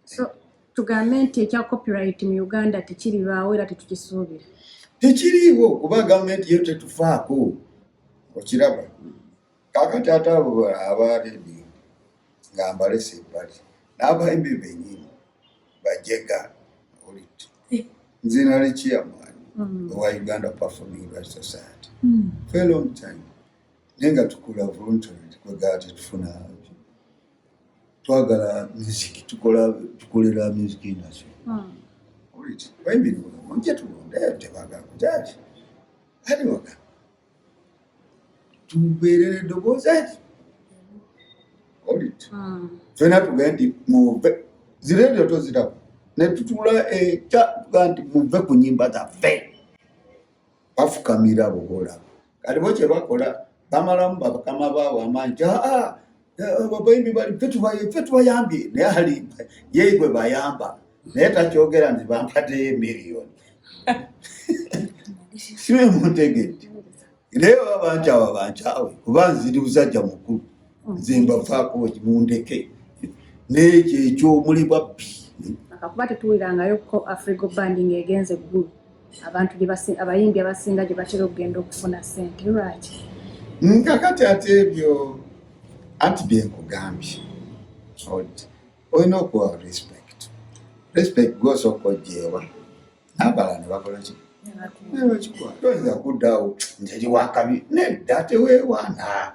So tugambe nti ekya copyright mu Uganda tekiribaawo era tetukisuubira? Tekiriiwo, kuba gavumenti yo tetufaako, okiraba. Kakati ate abo aba rediyo nga mbalese ebbali, n'abayimbi bennyini bajega oliti. Nze nali chairman owa Uganda Performing Rights Society for a long time, naye nga tukola voluntary, kwegala tetufuna, twagala music, tukola, tukolera music industry. Oliti bayimbi mujje tulonde, tebagala kujaki ati waga tubeerere eddoboozi ati oliti fena tugende nti muve ziredio toziraba, ne tutuula ekya tugaa nti muve ku nyimba zaffe. Bafukamira abo boolaba. Kati bo kye bakola, bamalamu bakama baabwe amaanyi nti aa abayimbi bali ffe tubayambye, naye ali ye gwe bayamba, naye takyogera nti bampaddeyo emiliyoni. Sibe muntegedde? Naye baba bankyawa, bankyawe, kuba nziri busajja mukulu, nze mbafaako, mundeke n'ekyo ekyomuli bwabbi. Akakuba tetuwulirangayo ko Afrigo Band ng'egenze Gulu, abantu gye abayimbi abasinga gye batera okugenda okufuna ssente. Lwaki? Kakati ate ebyo anti byenkugambye. Olina okuwa respect, respect gwosooka ogyewa, n'abalala ne bakola ki? Ne bakikuwa. Toyinza kuddaawo nze ndi wakabi, nedda, teweewaana.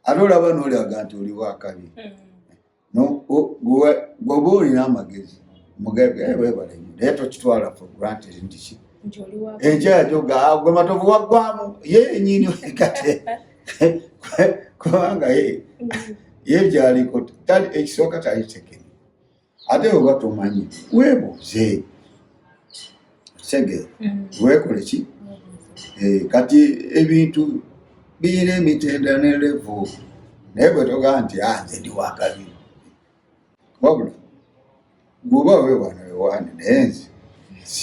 Ate olaba n'olyaga nti oli wakabi. Gwoba olina amagezi mugabe, weebale nnyo, naye tokitwala for granted nti ki nti oli wa enkya yajoga gwe Matovu waggwamu ye yenyini kate, kubanga ye byaliko ekisooka tali tekeni. Ate oba tomanyi, weebuuze, kitegeera? Weekole ki? Kati ebintu biyina emitendera ne level, naye bwe togamba nti, "Ah, nze ndi wakabi," wabula gwoba weewaana, wewaane, naye nze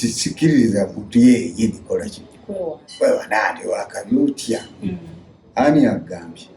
sikiririza muntu yenyini kola ki? Kwewa. Weewaana ndi wakabi otya? Ani agambye?